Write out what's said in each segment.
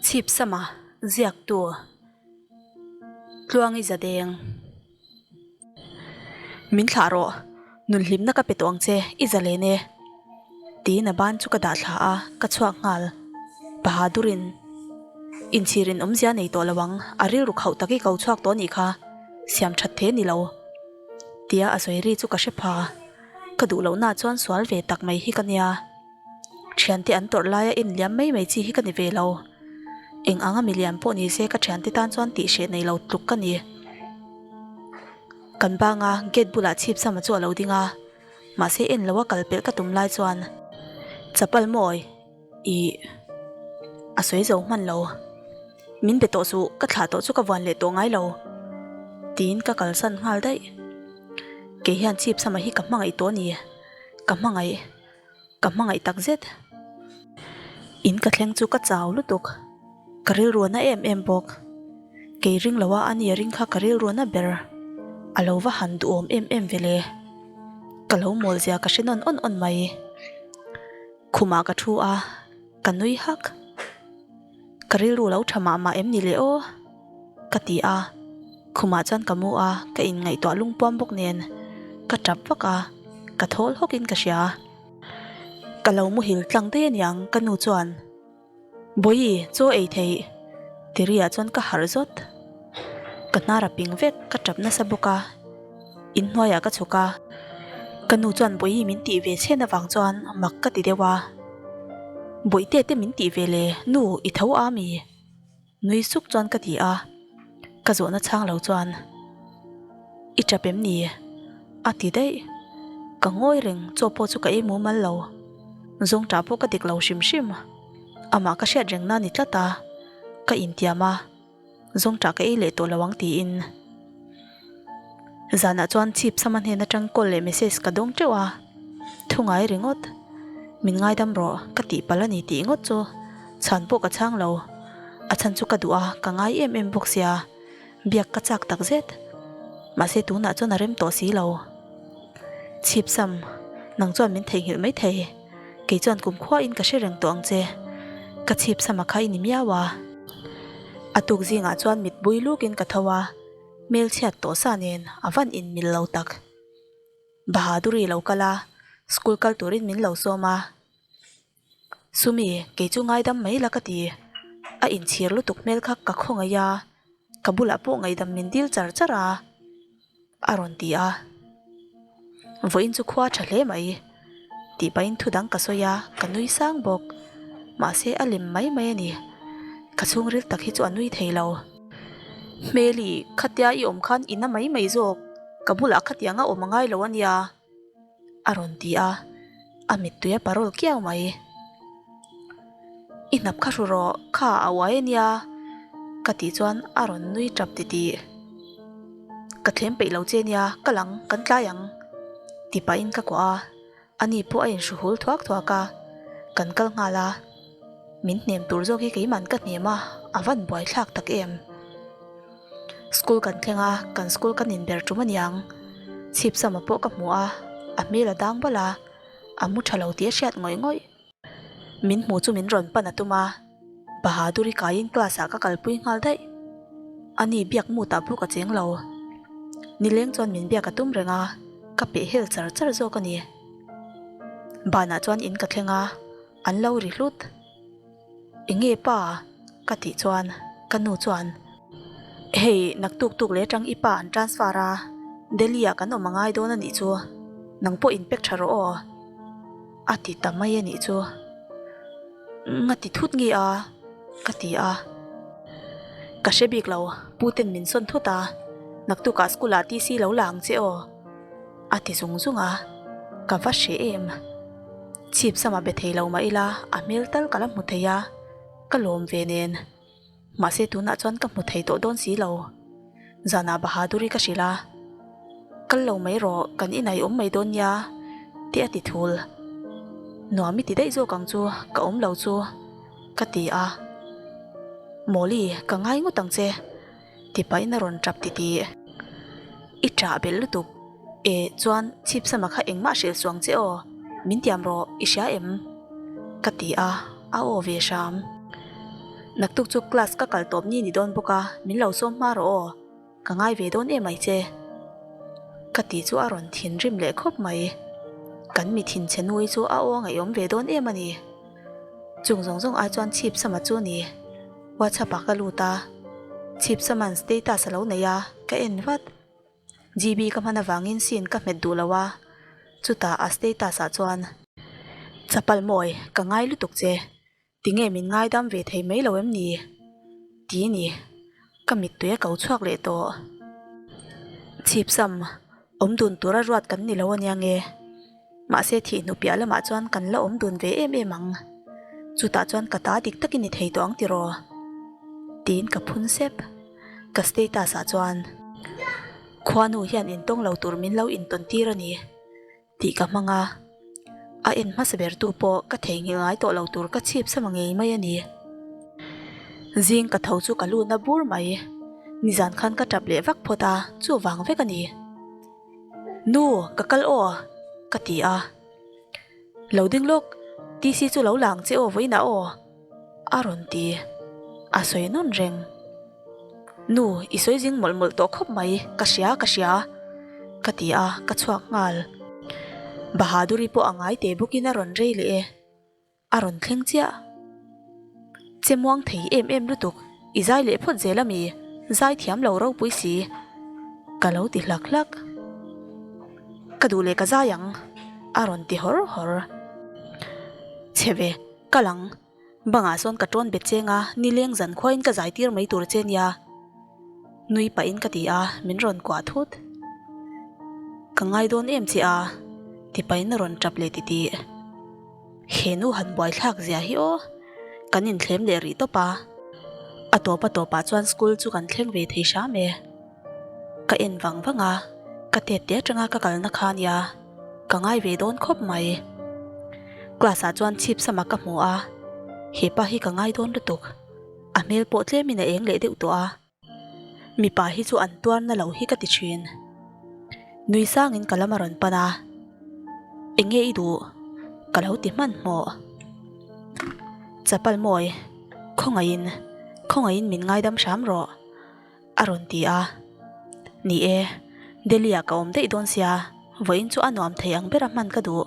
Chhipsama ziaktu Tluangi Zadeng. Min thlah rawh, nun hlimna ka pe tawh ang che, i zalen e. Tiin a ban chu ka dah thla a, ka chhuak nghal. Bahadurin inchhir in awmzia nei tawh lo ang, a rilru khauh tak i ko chhuak tawh anih kha, siam that the ni lo. Tia a sawi ri chu ka hre pha. Ka duh lohna chuan sual ve tak mai hi ka nia. Thiante an tawrh laia inliam mai mai chi hi ka ni ve lo. Eng anga milian pawh ni se ka thiante tan chuan tih hreh nei lo tluk ka ni. Kan banga gate bulah chhip sama chu a lo ding a, mahse en loa kal pelh ka tum lai chuan chapal mawi ih a sawi zo hman lo. Min be tawh suh, ka thlah tawh chu ka vuan leh tawh ngai lo tiin ka kalsan nghal daih. Kei hian chhip sama hi ka hmangaih tawh a ni, ka hmangaih. Ka hmangaih tak zet. In ka thleng chu ka chau lutuk. Ka rilru na em em bawk. Kei ring lo a a ni ring kha ka rilru na ber. A lo va han duhawm em em ve le. Ka lo mawl zia ka hre nawn awn awn mai. Khumah ka thu a, ka nui hak. Ka rilru lo tha mah mah em ni le aw? Ka ti a, khumah chuan ka mu a, ka inngaihtuah lungpuam bawk nen ka tap vak a, ka thawl hawkin ka hria. Ka lo muhil tlang daih aniang ka nu chuan, Bawihi, chaw ei theih? Tiriah chuan ka harh zawt. Ka hnar a ping vek, ka tap nasa bawk a, inhnuaiah ka chhuk a. Ka nu chuan Bawihi min tih ve chhen avang chuan mak ka ti deuh a. Bawihte te min tih ve le, nu i tho a mi? Nui suk chuan ka ti a, ka zawhna chhang lo chuan I tap em ni? A ti daih. Ka ngawi reng, chaw pawh chu ka ei mumal lo. Zawngṭah pawh ka dik lo hrim hrim. Amah ka hriat reng na ni tlat a, ka intiam a. Zawngṭah ka ei leh tawh lo ang tiin. Zanah chuan chhip sama hnen atang call leh message ka dawng teuh a, thu ngai ringawt. Min ngaidam rawh, ka tih palh a ni tih ngawt chu chhan pawh ka chhang lo. A chhan chu ka duh a, ka ngai em em bawk sia, biak ka chak tak zet. Mahse tunah chuan a rem tawh si lo. Chhip sam, nang chuan min theihnghilh maithei. Kei chuan kum khuain ka hre reng tawh ang che, ka chhip sama kha i ni miau a. A tuk zingah chuan mit bui lukin ka tho a, hmelchhiat tawh sa nen a van inmil lo tak. Bahaduri lo kal a, school kal turin min lo sawm a. Sumi, kei chu ngaidam mai la ka ti. A inchhir lutuk hmel kha ka khawngaih a, ka bulah pawh ngaihdam min dil char char a. A rawn ti a, Vawiin chu khua tha hle mai tih pahin thu dang ka sawi a, ka nui sang bawk. Mahse a lem mai mai a ni. Ka chhungril tak hi chu a nui thei lo. Hmeli, khatia i awm khan i na mai mai zawk, ka bulah khatiang a awm a ngai lo a nia. A rawn ti a, a mittui a parawl kiau mai. I hnap kha hru rawh, kha a uai a nia ka tih chuan a rawn nui tap titih. Ka thlem peih lo che nia, ka lang, kan tlai ang ti pahin ka kuah a, ani pawh a inhru hul thuak thuak a, kan kal nghal a, min hnem tur zawk hi keiman ka hnem a, a van buaithlak tak em. School kan thleng a, kan school kan inber tum aniang. Chhipsama pawh ka hmu a, a hmel a dang bal a, a mu tha lo tih a hriat ngawih ngawih. Min hmu chu min rawn pan a tum a, Bahaduri kaiin class ah ka kalpui nghal daih. Ani biak mut ah pawh ka cheng lo. Nileng chuan min biak a tum reng a, ka peh hel char char zawk a ni. Banah chuan in ka thleng a, an lo ri hlut. Enge pa? ka tih chuan ka nu chuan Hei naktuk tuk leh atang i pa an transfer a, Delhi ah kan awm a ngai dawn a nih chu, nang pawh in pack tha rawh aw a ti ta mai a nih chu. Nga ti thut nge a? ka ti a. Ka hre bik lo, pu ten min sawn thut a, naktuk ah school ah TC lo la ang che aw. A ti zung zung a, ka va hre em. Chhip sama be thei lo mah ila a hmel tal ka la hmu thei a, ka lawm ve nen. Mahse tunah chuan ka hmu thei tawh dawn si lo. Zanah Bahaduri ka hrilh a, Kal lo mai rawh, kan inai awm mai dawn nia, te a ti thul. Nuam i ti daih zawk ang chu, ka awm lo chu, ka ti a. Mawli, ka ngai ngawt ang che. Ti pahin a rawn tap titih. I ṭah belh lutuk. E, chuan chhipsama kha engmah hrilh suang che aw, min tiam rawh, i hria em? Ka ti a, a aw ve hram. Naktuk chu class ka kal tawp ni ni dawn bawk a, min lo sawm hma rawh aw. Ka ngai ve dawn em ai che. Ka tih chu a rawn thinrim leh khawp mai. Kan mi thinchhe nui chu a aw a ngaihawm ve dawn em a ni. Chung zawng zawng ai chuan chhip sama chu ni. WhatsApp ah ka lut a, chhip saman status a lo nei a, ka en vat. GB ka hman avangin scene ka hmet duh lo a, chutah a status ah chuan. Chapal mawi, ka ngai lutuk che. Tinge min ngaidam ve thei mai lo em ni? Ti ni, ka mittui a ko chhuak leh tawh. Chhipsam, awm dun tura ruat kan ni lo ania nge? Mahse thih hnu piah lamah chuan kan la awm dun ve em em ang. Chutah chuan ka ta dik takin i thei tawh ang tiraw? Tiin ka phun sep. Ka status ah chuan khuanu hian intawng lo tur min lo intawn tir a ni tih ka hmang a. A en hmasa ber tu pawh ka theihnghilh ngai tawh lo tur ka chhip sama ngei mai a ni. Zing ka tho chu ka lut na bur mai. Nizan khan ka tap leh vak phawt a, chuvang vek a ni. Nu, ka kal aw, ka ti a. Lo ding lawk, TC chu lo lang che aw vawiinah aw, a rawn ti. A sawi nawn reng. Nu, i sawi zing mawlh mawlh tawh khawp mai, ka hria, ka hria, ka ti a, ka chhuak nghal. Bahaduri pawh a ngai teh bawkin a rawn rei leh e. A rawn thleng chiah. Che muang thei em em lutuk, i zai leh phawt zel ami, zai thiam lo ropui si. Ka lo ti hlak hlak. Ka duh leh ka zai ang, a rawn ti hawr hawr. Chhe ve, ka lang. Bangah sawn ka tawn bet cheng a, nileng zan khuain ka zai tir mai tur che nia. Nui pahin ka ti a, min rawn kuah thut. Ka ngai dawn em che a, ti pahin a rawn tap leh titih. He nu han buaithlak zia hi aw, kan inthlem leh rih tawp a. A tawp a tawpah chuan school chu kan thleng ve thei hram e. Ka en vang vang a, ka tet te atanga ka kalna kha nia, ka ngai ve dawn khawp mai. Class ah chuan chhip sama ka hmu a, hepa hi ka ngai dawn lutuk, a hmel pawh tlemin a eng leh deuh tawh a. Mipa hi chu an tuarna lo hi ka ti thin. Nui sangin ka lam a rawn pan a, Eng nge i duh? Ka lo ti hmanhmawh. Chapal mawi, khawngaihin, khawngaihin min ngaidam hram rawh, a rawn ti a. Ni e, Delhi-ah ka awm daih dawn sia, vawiin chu a nuam thei ang bera hman ka duh.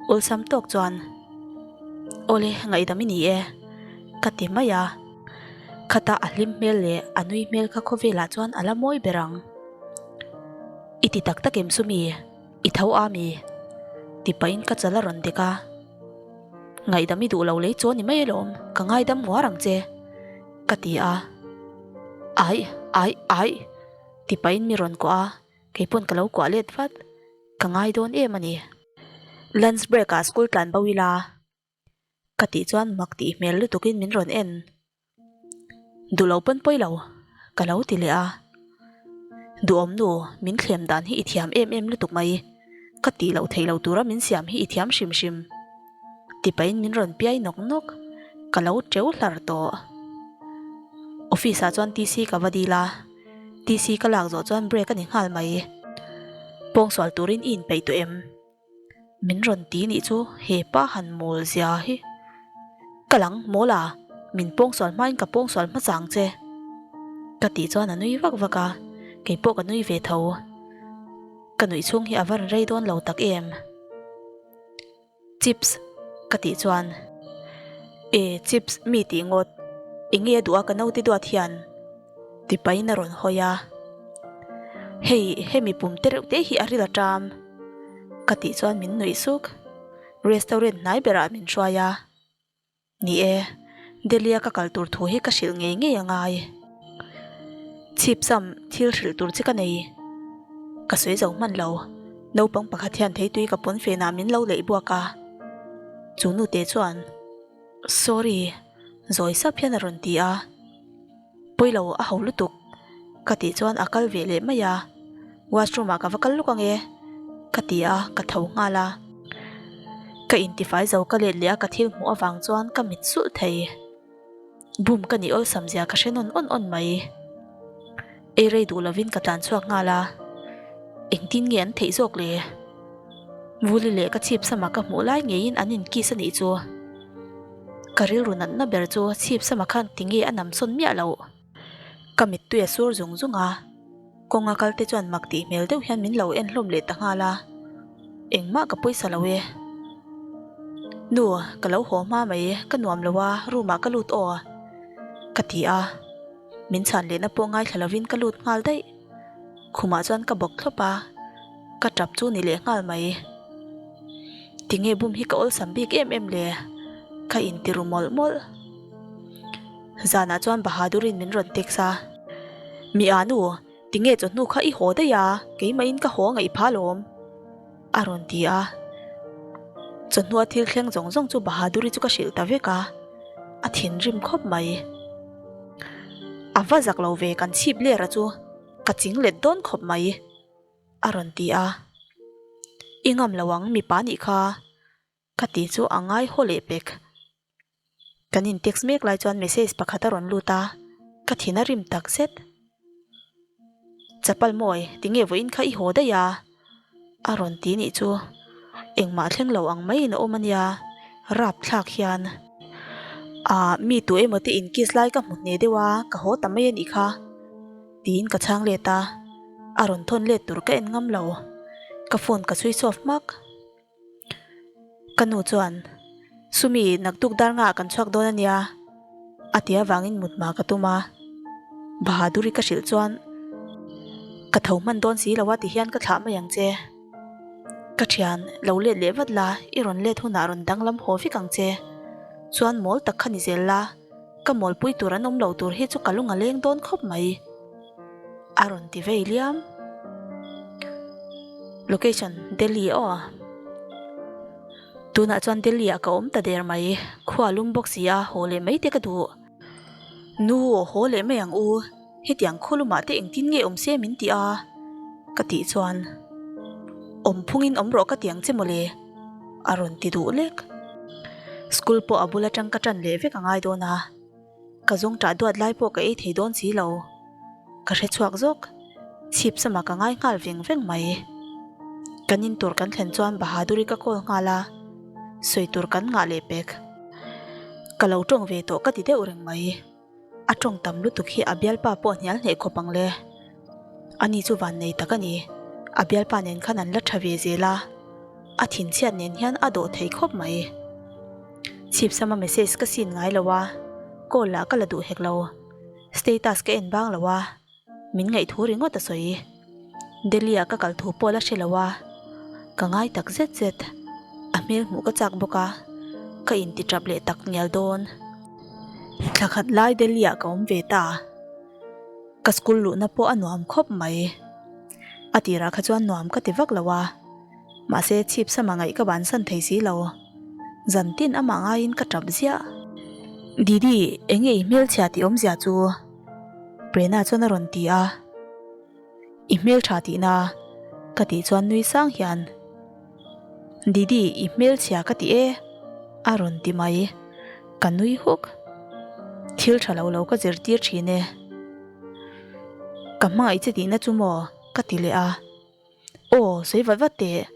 Awlsam tawk chuan, Awle, ngaihdam i ni e, ka ti mai a. Khata a hlim hmel leh a nui hmel kha khawvelah chuan a la mawi ber ang. I ti tak tak em chu mi? I tho a mi? Ti pahin ka chal a rawn dek a. Ngaihdam i duh lo lei chu a ni mai alawm, ka ngaidam nguar ang che, ka ti a. Aih, aih, aih, ti pahin mi rawn kuah a, kei pawn ka lo kuah let vat. Ka ngai dawn em a ni. Lunch break ah school tlan bo ila ka tih chuan mak tih hmel lutuk in min rawn en. Duh lo pawn pawi lo ka lo ti leh a. Duhawm nu min thlem dan hi i thiam em em lutuk mai. Ka tih loh theih loh tura min siam hi i thiam hrim hrim. Ti pahin min rawn piai nawk nawk. Ka lo teu hlar tawh. Office ah chuan TC ka va dil a. TC ka lak zawh chuan break a ni nghal mai. Pawngsual turin i inpeih tawh em? Min rawn ti nih chu he pa han mawl zia hi. Ka lang mawl a, min pawngsual hmain ka pawngsual hmasa ang che. Ka tih chuan a nui vak vak a, keipawh ka nui ve tho. Ka nuih chhung hi a va rawn rei dawn lo tak em? Chips ka tih chuan E chips mi tih ngawt eng nge a duh a ka naute duat hian ti pahin a rawn hawi a Hei hemi pum te reuh te hi a ril a ṭam ka tih chuan min nuih suk restaurant hnai berah min hruai a. Ni e, Delhi-a ka kal tur thu hi ka hrilh ngei ngei a ngai. Chhipsam thil hrilh tur che ka nei. Ka sawi zo hman lo. Naupang pakhat hian theitui ka pawn fenah min lo leih buak a. Chu nute chuan, Sorry, zawi sap hian a rawn ti a. Pawi lo a ho lutuk ka tih chuan a kal ve leh mai a, washroom ah ka va kal lawk ange ka ti a, ka tho nghal a. Ka intifai zo ka let leh a ka thil hmuh avang chuan ka mit sulh thei. Bum ka nih awlsam zia ka hre nawn awn awn mai. Ei rei duh lovin ka tlan chhuak nghal a, engtin nge an theih zawk le? Vuli leh ka chhip sama ka hmuh lai ngeiin an inkiss a nih chu. Ka rilru natna ber chu chhip sama khan tinge a nam sawn miah loh. Ka mittui a sur zung zung a, kawnga kal te chuan mak tih hmel deuh hian min lo en hlawm leh ta nghal a, engmah ka pawisa lo e. Nu, ka lo haw hma mai, ka nuam lo a, room ah ka lut aw, ka ti a, min chhan lehna pawh ngaithla lovin ka lut nghal daih. Khumah chuan ka bawk thlawp a, ka tap chu ni leh nghal mai. Tinge bum hi ka awlsam bik em em le, ka inti ru mawlh mawlh. Zanah chuan Bahadurin min rawn text a, Mi a nu, tinge chawhnu kha i haw daih a, keimahin ka haw ngaih phah alawm, a rawn ti a. Chawhnua thil thleng zawng zawng chu Bahaduri chu ka hrilh ta vek a, a thinrim khawp mai. A va zak lo ve kan chhip lera chu ka ching let dawn khawp mai, a rawn ti a. I ngam lo ang mipa nih kha, ka ti chu a ngai haw leh pek. Kan in text mek lai chuan message pakhat a rawn lut a, ka thin a rim tak zet. Chapal mawi, tinge vawiin kha i haw daih a? A rawn ti nih chu engmah thleng lo ang maiin a awm a nia, rap thlak hian. Ah, mi tu emaw te in kiss lai ka hmu hne deuh a, ka haw ta mai a nih kha. Tiin ka chhang let a, a rawn thawn let tur ka en ngam lo. Ka phone ka switch off hmak. Ka nu chuan, Sumi, naktuk dar ngaah kan chhuak dawn a nia, a ti avangin mut hma ka tum a. Bahaduri ka hrilh chuan, Ka tho hman dawn si lo a ti hian ka thlah mai ang che. Ka thian, lo let leh vat la, i rawn let hunah rawn danglam haw vek ang che. Chuan mawl tak kha ni zel la, ka mawlpui tur an awm lo tur hi chu ka lung a leng dawn khawp mai. A rawn ti vei liam. Location, Delhi aw. Tunah chuan Delhi ah ka awm ta der mai. Khua lum bawk si a, haw leh mai te ka duh. Nu, haw leh mai ang u. Hetiang khaw lumah te engtin nge awm se min ti a? Ka tih chuan, Awm phungin awm rawh ka ti ang che mawle. A rawn ti duh lek. School pawh a bul atang ka tan leh vek a ngai dawn a. Ka zawng ṭah duat lai pawh ka ei thei dawn si lo. Ka hre chhuak zawk. Chhip sama ka ngai nghal veng veng mai. Kan in tur kan thlen chuan Bahaduri ka call nghal a, sawi tur kan ngah leh pek. Ka lo ṭawng ve tawh ka ti deuh reng mai. A ṭawng tam lutuk hi a bialpa pawh hnial hneh khawp ang le. Ani chu vannei tak a ni. A bialpa nen khan an la ṭha ve zel a. A thinchhiat nen hian a dawh thei khawp mai. Chhipsama message ka sin ngai lo a, call lah ka la duh hek lo. Status ka en bang lo a, min ngaihthu ringawt a sawi. Delhi ah ka kal thu pawh la hre lo a, ka ngai tak zet zet. A hmel hmuh ka chak bawk a, ka inti tap leh tak ngial dawn. Thla khat lai Delhi ah ka awm ve ta. Ka school luhna pawh a nuam khawp mai. A tirah kha chuan nuam ka ti vak lo a. Mahse chhip sama ngaih ka bansan thei si lo. Zan tin amah ngaiin ka tap ziah. Didi, enge i hmelchhia tih awmzia chu? Prena chuan a rawn ti a. I hmeltha tihna? Ka tih chuan nui sang hian, Didi, i hmelchhia ka ti e, a rawn ti mai. Ka nui huk. Thil tha lo lo ka zirtir thin e. Ka hmangaih che tihna chu maw? Ka ti leh a. Aw, sawi vat vat teh,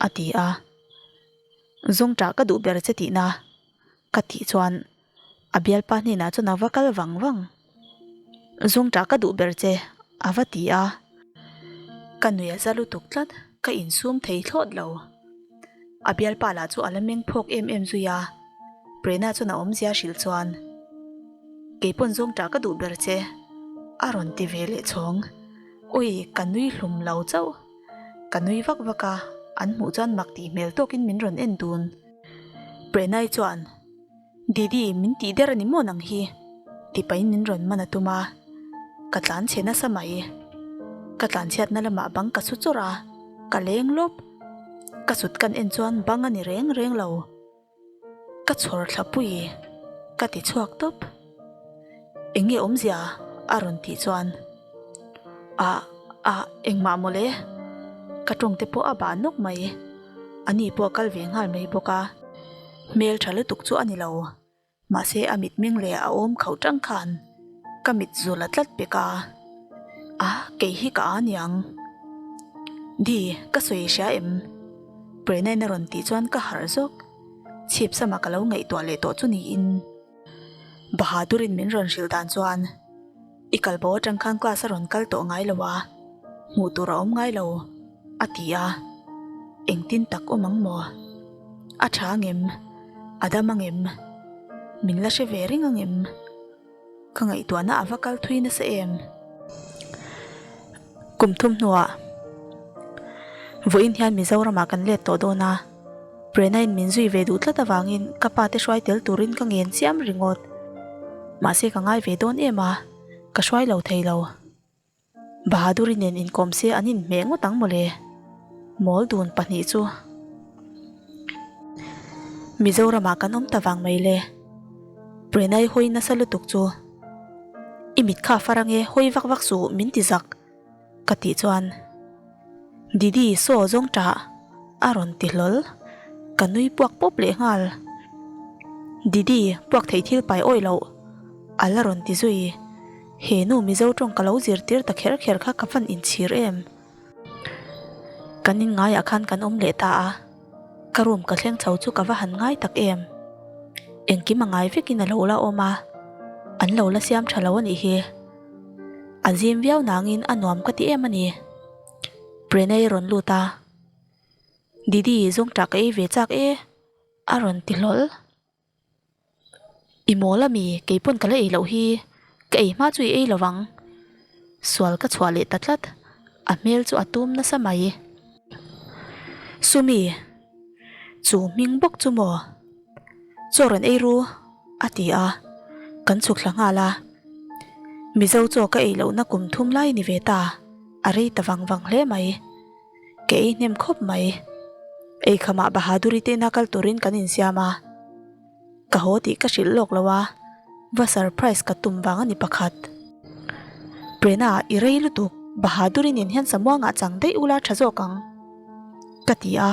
a ti a. Zawngṭah ka duh ber che tihna ka tih chuan a bialpa hnenah chuan a va kal vang vang. Zawngṭah ka duh ber che, a va ti a. Ka nui a za lutuk tlat, ka insum thei thlawt lo. A bialpa lah chu a la meng phawk em em zui a, Prena chuan a awmzia hrilh chuan, Keipawn zawngṭah ka duh ber che, a rawn ti ve leh chhawng. Ui, ka nui hlum lo chauh. Ka nui vak vak a, an hmuh chuan mak tih hmel tawkin min rawn en dun. Prenai chuan, Didi, min tih der a ni maw nang hi? ti pahin min rawn man a tum a, ka tlan chhe nasa mai. Ka tlan chhiatna lamah bang ka su chawrh a, ka leng lawp. Ka sut kan en chuan bang a ni reng reng lo. Ka chhawr thla pui ka ti chhuak tawp. Eng nge awmzia a rawn tih chuan Ah ah engmah mawle ka tawng te pawh a bah nawk mai. Ani pawh a kal ve nghal mai bawk a. Hmel tha lutuk chu a ni lo. Mahse a mitmeng leh a awm khauh tang khan ka mit zul a tlat pek a, a kei hi ka a niang. Di, ka sawi hria em? Prenna in a rawn tih chuan ka harh zawk. Chhip sama ka lo ngaihtuah leh tawh chu niin. Bahadurin min rawn hrilh dan chuan i kal bo atang khan class a rawn kal tawh ngai lo a, hmuh tur a awm ngai lo, a ti a. Engtin tak awm ang maw? A tha angem? A dam angem? Min la hre ve reng angem? Ka ngaihtuahna a va kal thui nasa em? Kum thum hnuah vawiin hian Mizoramah kan let tawh dawn a, Prena-in min zui ve duh tlat avangin ka pa te hruai tel turin ka ngen chiam ringawt. Mahse ka ngai ve dawn em a, ka hruai lo thei lo. Bahaduri nen inkawm se an inhmeh ngawt ang mawle. Mawl dun pahnih chu. Mizoramah kan awm ta vang mai le. Prenai hawi nasa lutuk chu. I mit kha far ange hawi vak vak suh min ti zak ka tih chuan Didi saw zawng tah a rawn ti hlawl. Ka nui puak pawp leh nghal. Didi puak thei thil pai awih loh a la rawn ti zui. He nu Mizo tawng ka lo zirtir ta kher kher kha ka van inchhir em? Kan in ngaiah khan kan awm leh ta a, ka room ka thleng chho chu ka va han ngai tak em? Engkim a ngai vekin a lo la awm a, an lo la siam tha lo a nih hi. A zim viau nangin a nuam ka ti em a ni. Prenai rawn lut a, Didi zawngṭah ka ei ve chak e a rawn ti hlawl. I mawl ami, kei pawn ka la ei loh hi, ka ei hma chu i ei lo vang. Sual ka chhuah leh ta tlat, a hmel chu a tum nasa mai. Sumi, chu hming bawk chu maw? Chaw rawn ei ru, a ti a, kan chhuk thla nghal a. Mizo chaw ka ei lohna kum thum lai ni ve ta, a rei ta vang vang hle mai. Ka ei hnem khawp mai. Eikhamah Bahaduri te ina kal turin kan insiam a. Ka haw tih ka hrilh lawk lo a, va surprise ka tum vang a ni pakhat. Prena, i rei lutuk, Bahaduri nen hian samuangah chang daih ula tha zawk ang. Ka ti a,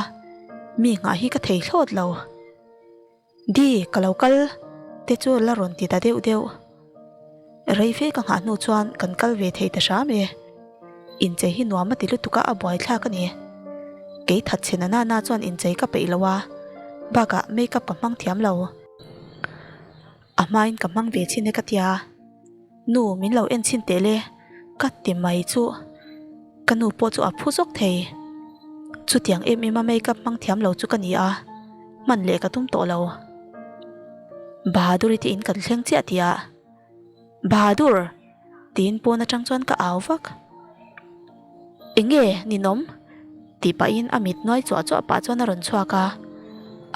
mi nghah hi ka thei thlawt lo. Di, ka lo kal te chu la rawn ti ta deuh deuh. Rei fe ka nghah hnu chuan kan kal ve thei ta hram e. Inchei hi nuam a ti lutuk a, a buaithlak a ni. Kei that chhe na nana chuan inchei ka peih lo a, bakah makeup ka hmang thiam lo. A hmain ka hmang ve chin e ka tia. Nu, min lo en chhin teh le, ka ti mai chu. Ka nu pawh chu a phu zawk thei. Chutiang em em a makeup hmang thiam lo chu ka ni a, hman leh ka tum tawh lo. Bahaduri te in kan thleng chiah tih ah, Bahadur! tiin pawn atang chuan ka au vak. Enge ninawm? tih pahin a mit nuai chuah chuah pah chuan a rawn chhuak a,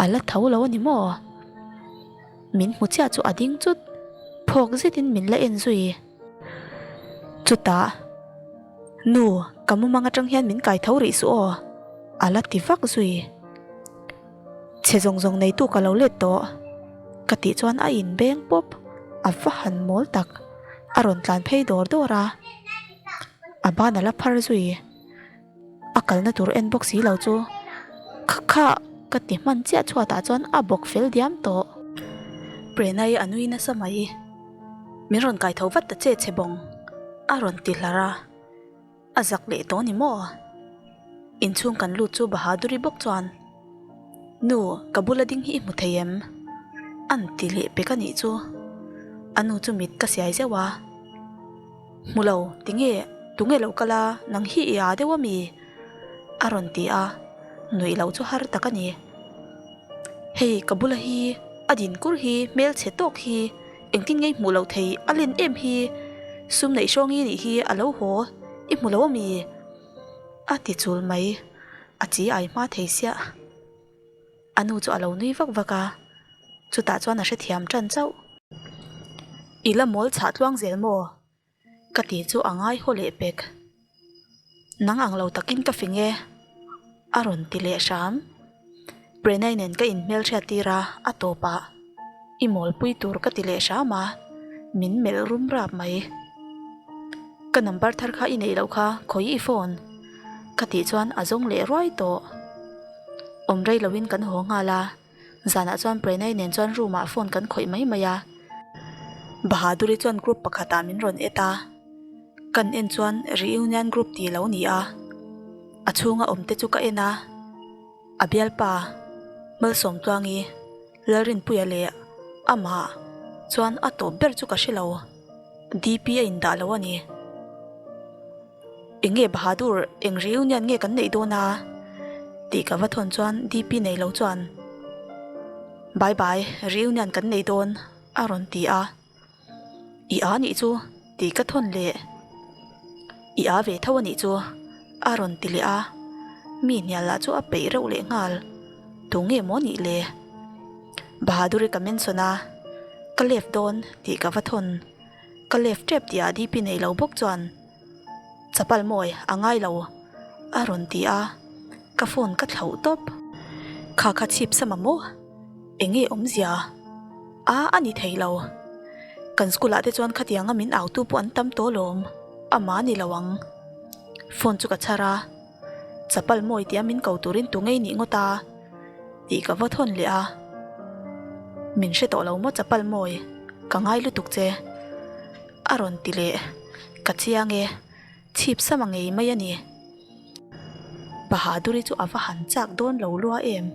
a la tho lo a ni maw? Min hmu chiah chu a ding chut, phawk zetin min la en zui. Chutah, Nu, ka mumang atang hian min kai tho rih suh aw, a la ti vak zui. Chhe zawng zawng neitu ka lo let tawh, ka tih chuan a inbeng pawp, a va han mawl tak, a rawn tlan phei dawr dawr a, a ban a la phar zui. A kalna tur en bawk si lo chu kha kha ka ti hman chiah chhuatah chuan a bawk fel diam tawh. Prenai a nui nasa mai. Min rawn kai tho vat ta che che bawng a rawn ti hlar a, a zak leh tawh ni maw? Inchhung kan lut chu Bahaduri bawk chuan Nu, ka bula ding hi i hmu thei em? An ti leh pek a nih chu. A nu chu mit ka siai zeuh a. Hmu lo, tinge, tunge lo kal a, nang hi i â deuh a mi? A rawn ti a, nuih loh chu har tak a ni. Hei, ka bula hi, a din kur hi, hmelchhe tawk hi, engtin nge i hmuh loh thei, a len em hi, sum neih hrawngi nih hi a lo haw, i hmu lo a mi? A ti chul mai, a chi ai hma thei siah. A nu chu a lo nui vak vak a, chutah chuan a hrethiam tan chauh. I la mawl chhah tluang zel maw? Ka ti chu a ngai haw leh pek. Nang ang lo takin ka fing e, a rawn ti leh hram. Prenai nen ka inhmelhriat tir a, a tawpah i mawlpui tur ka ti leh hram a, min melh rum rap mai. Ka number thar kha i neih loh kha khawi i phone? Ka tih chuan a zawng leh ruai tawh. Awm rei loin kan haw nghal a, zanah chuan Prenai nen chuan room ah phone kan khawih mai mai a. Bahaduri chuan group pakhatah min rawn et a, kan en chuan reunion group tih lo ni a, a chhunga awm te chu ka en a, a bialpa Malsawmtluangi. Lalrinpuia leh amah chuan a tawp ber chu ka hre lo, DP a indah lo a ni. Eng nge Bahadur, eng reunion nge kan neih dawn a? tih ka va thawn chuan DP nei lo chuan, Bye bye, reunion kan nei dawn a rawn ti a. I a nih chu tih ka thawn leh. I a ve tho a nih chu a rawn ti leh a, mi hnial lah chu a peih reuh leh nghal. Tu nge maw nih le? Bahaduri ka mention a, ka left dawn tih ka va thawn. Ka left tep tih ah DP nei lo bawk chuan chapal mawi a ngai lo a rawn ti a, ka phone ka thlauh tawp. Kha kha chhip sama maw? Eng nge awmzia? A a ni thei lo. Kan school ah te chuan khatianga min au tu pawh an tam tawh lawm, amah a ni lo ang. Phone chu ka chhar a, chapal mawi tia min ko turin tu ngei nih ngawt a tih ka va thawn leh a. Min hre tawh lo maw chapal mawi, ka ngai lutuk che a rawn ti leh, ka chiang e, chhip sama ngei mai a ni. Bahaduri chu a va han chak dawn lo lua em?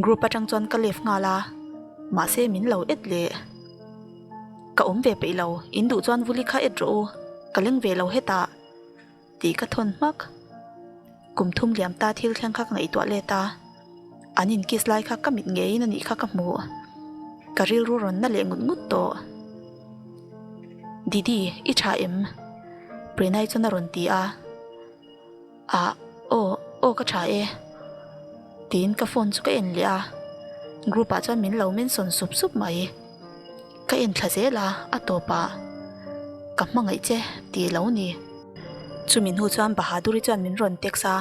Group atang chuan ka left nghal a, mahse min lo et leh. Ka awm ve peih lo, in duh chuan vuli kha et rawh u, ka leng ve lo hetah tih ka thawn hmak. Kum thum liam ta thil thleng kha ka ngaihtuah let a, an in kiss lai kha ka mit ngeiin a nih kha ka hmuh. Ka rilru rawn na leh ngut ngut tawh. Didi, i tha em? Prenai chuan a rawn ti a. Ah, aw, aw ka tha e. Tiin ka phone chu ka en leh a, group ah chuan min lo mention sup sup mai. Ka en thla zel a, a tawpah ka hmangaih che tih lo ni. Chumi hnu chuan Bahaduri chuan min rawn text a,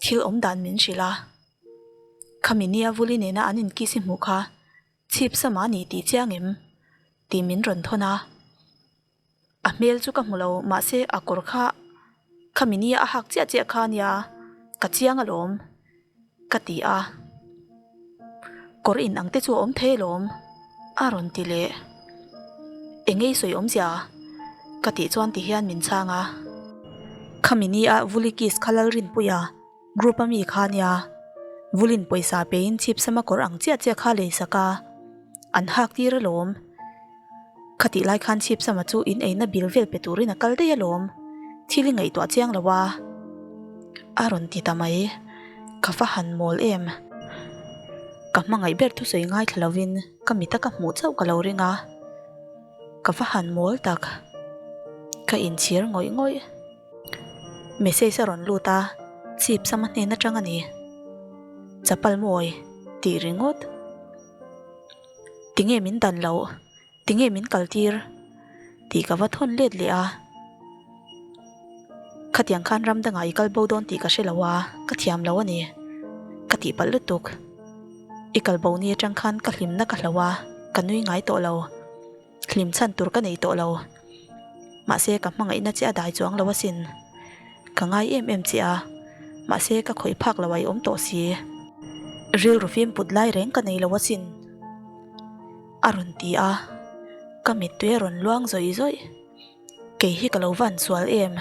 thil awm dan min hrilh a. Khami nia Vuli nena an inkiss i hmuh kha chhip sama a ni tih chiang em? Tih min rawn thawn a. A hmel chu ka hmu lo mahse a kawr kha khami nia a hak chiah chiah kha ania ka chiang alawm ka ti a, kawr in ang te chu a awm thei alawm a rawn ti leh. Eng ei sawi awmzia ka tih chuan ti hian min chhang a. Khami nia Vulikis kha Lalrinpuia group a mi kha ania Vulin pawisa pein chhipsama kawr ang chiah chiah kha lei sak a, an hak tir alawm. Khatih lai khan Chhipsama chu in eina bil vel pe turin a kal daih alawm, thil i ngaihtuah chiang lo a, a rawn ti ta mai. Ka va han mawl em? Ka hmangaih ber thusawi ngaithla lovin ka mita ka hmuh chauh ka lo ring a, ka va han mawl tak. Ka inchhir ngawih ngawih. Message a rawn lut a, Chhipsama hnen atang a ni. Chapal mawi tih ringawt. Tinge min dan loh? Tinge min kal tir? Tih ka va thawn let leh a. Khatiang khan ram dangah i kal bo dawn tih ka hre lo a, ka thiam lo a ni. Ka tihpalh lutuk. I kal bo ni atang khan ka hlimna ka hloh a, ka nui ngai tawh lo. Hlim chhan tur ka nei tawh lo. Mahse ka hmangaihna che a dai chuang lo asin. Ka ngai em em che a, mahse ka khawih phak lo a i awm tawh si. Rilru fim put lai reng ka nei lo asin. A rawn ti a, ka mittui a rawn luang zawih zawih. Kei hi ka lo van sual em?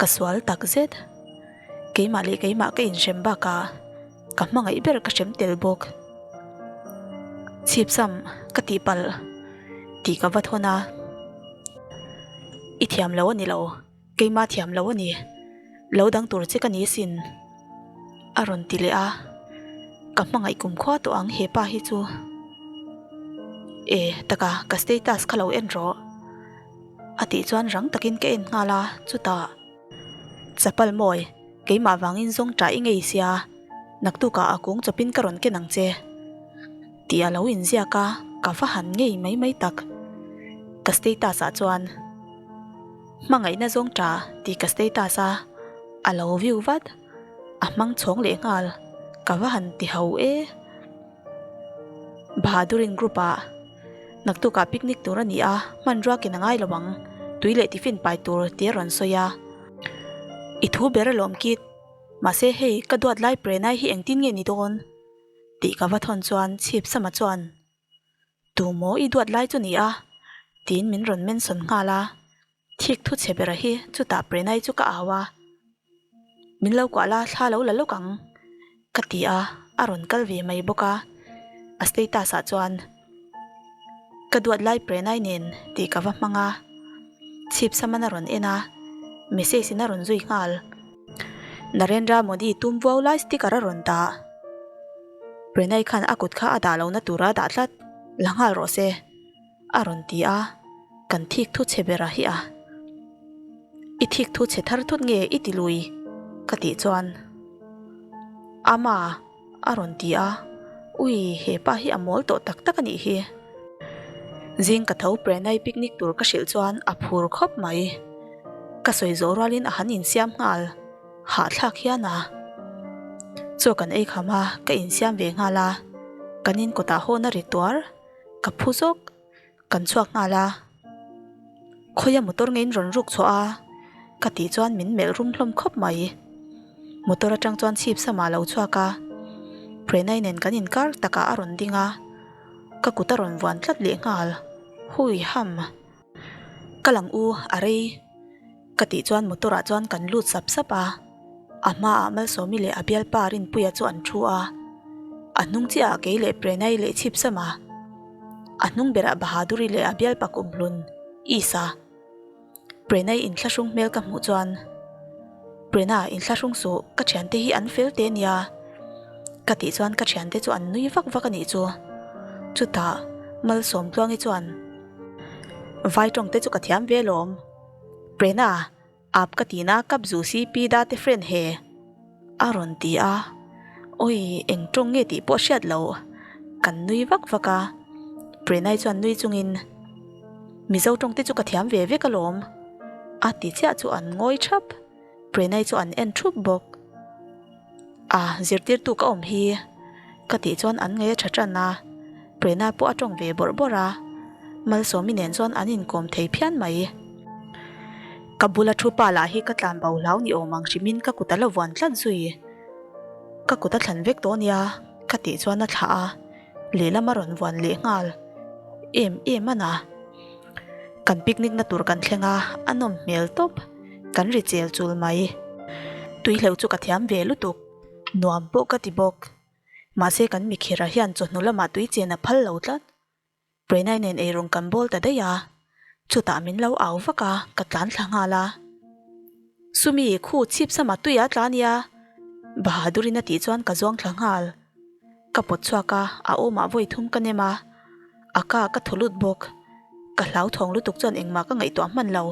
Ka sual tak zet. Keimah leh keimah ka inhrem bakah ka hmangaih ber ka hrem tel bawk. Chhipsam ka tihpalh tih ka va thawn a, I thiam lo a ni lo. Keimah thiam lo a ni, lo dang tur che ka ni sin, a rawn ti leh a, ka hmangaih kum khua tawh ang he pa hi chu. E, taka ka status kha lo en rawh, a tih chuan rang takin ka en nghal a, chutah, Chapal mawi, keimah vangin zawng ṭah i ngei sia, naktukah a kung chawpin ka rawn ken ang che. Tih a lo inziak a, ka va han ngei mai mai tak. Ka status ah chuan Hmangaihna zawng ta tih ka status a, a lo view vat. A hmang chhawng leh nghal, ka va han ti ho e. Bahadurin group ah naktukah picnic tur a ni a, hmanrua ken a ngai lo ang, tui leh tiffin pai tur tih a rawn sawi a. I thu ber alawm kit, mahse hei ka duat lai Prenai hi engtin nge ni dawn? Tih ka va thawn chuan chhip sama chuan, Tu maw i duat lai chu ni a? tiin min rawn mention nghal a. Thik thu chhe bera hi chutah Prenai chu ka au a. Min lo kuah la, thla lo la lawk ang, ka ti a, a rawn kal ve mai bawk a. A status ah chuan Ka duat lai Prenai nen tih ka va hmang a, chhip saman a rawn en a, message in a rawn zui nghal. Narendra Modi tum vuau lai sticker a rawn dah. Prenai khan a kut kha a dah lohna tura a dah tlat, la nghal rawh se. A rawn ti a, kan thik thu chhe ber a hi a. I thik thu chhe thar thut nge i ti lui? Ka tih chuan Ama a rawn ti a, ui he pa hi a mawl tawh tak tak a nih hi. Zing ka tho Prenai picnic tur ka hrilh chuan a phur khawp mai. Ka sawi zawh rualin a han insiam nghal, hahthlak hian a. Chaw kan ei kham a, ka insiam ve nghal a, kan in kawtah hawn a ri tuar. Ka phu zawk, kan chhuak nghal a, Khawia motor nge in rawn ruk chhuah a? ka tih chuan min melh rum hlawm khawp mai. Motor atang chuan chhip samah a lo chhuak a, Prenai nen kan inkar takah a rawn ding a, ka kut a rawn vuan tlat leh nghal, Hui ham! Ka lang u, a rei. Ka tih chuan motor ah chuan kan lut sap sap a, a hmaah Malsawmi leh a bialpa Rinpuia chu an thu a, a hnung chiahah kei leh Prenai leh Chhipsama, a hnung berah Bahaduri leh a bialpa Kumhlun, Isa. Prenai inthlahrung hmel ka hmuh chuan, Prena inthlahrung suh, ka thiante hi an fel teh nia. Ka tih chuan ka thiante chu an nui vak vak a nih chu. Chutah Malsawmtluangi chuan, Vai tawng te chu ka thiam ve lawm. Prena, Aap ka tina kap zu si pi da te friend he. A rawn ti a, Awi eng tawng nge tih pawh hriat lo. Kan nui vak vak a. Prenai chuan nui chungin, Mizo tawng te chu ka thiam ve vek alawm. A ti chiah chu an ngawi thap. Prenai chu an en thup bawk. A, zirtirtu ka awm hi ka tih chuan an ngaih a tha tan a, Prena pawh a tawng ve bawrh bawrh a, Malsawmi nen chuan an inkawm thei phian mai. Ka bula thu pa lah hi ka tlan bo hlau ni awm ang hrimin ka kut a la vuan tlat zui. Ka kut a thlan vek tawh nia ka tih chuan a thlah a, lehlam a rawn vuan leh nghal em em a na. Kan picnic na tur kan thleng a, a nawm hmel tawp. Kan ri chel chul mai. Tuihleuh chu ka thiam ve lutuk. Nuam pawh ka ti bawk. Mahse kan mikhira hian chawhnu lamah tui chen a phal lo tlat. Prenai nen eirawng kan bawl ta daih a. Chutah min lo au vak a, ka tlan thla nghal a. Sumi, khu chhip sama tui a tla nia. Bahadurin a tih chuan ka zuang thla nghal. Ka pawt chhuak a, a awmah vawi thum ka nem a, a ka ka thaw lut bawk. Ka hlauthawng lutuk chuan engmah ka ngaihtuah hman lo.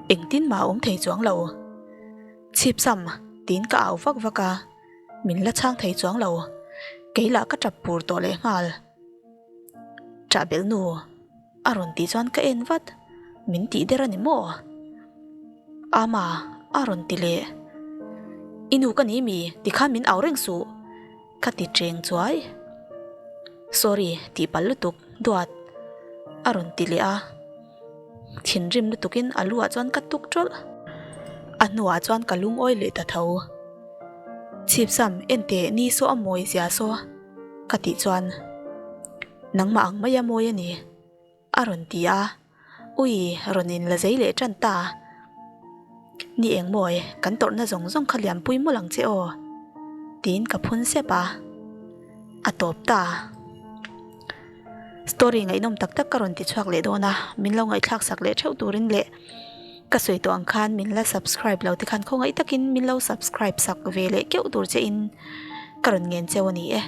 Engtin mah a awm thei chuang lo. Chhip sam, tiin ka au vak vak a, min la chhang thei chuang lo. Kei lah ka tap pur tawh lehnghal. Ṭah belh nu. A rawn tih chuan ka en vat, min tih der a ni maw? Ama, a rawn ti leh. I nu ka ni mi, tikhan min au reng suh, ka ti cheng chuai. Sorry, tih palh lutuk, duat, a rawn ti leh a. Thinrim lutukin a lu ah chuan ka tuk ṭawlh. A hnuah chuan ka lungawi leh ta tho. Chhipsam, enteh, ni saw a mawi zia saw, ka tih chuan. Nangmah ang mai a mawi a ni, a rawn ti a. Ui, rawn in la zei leh tan ta. Ni eng mawi, kan tawrhna zawng zawng kha lianpui mawlh ang che aw, tiin ka phun sep a. A tawp ta. Story ngaihnawm tak tak ka rawn ti chhuak leh dawn a, min lo ngaihthlak sak leh theuh turin leh ka sawi tawh ang khan min la subscribe lo te khan khawngaih takin min lo subscribe sak ve leh keuh tur che in ka rawn ngen cheu a ni e.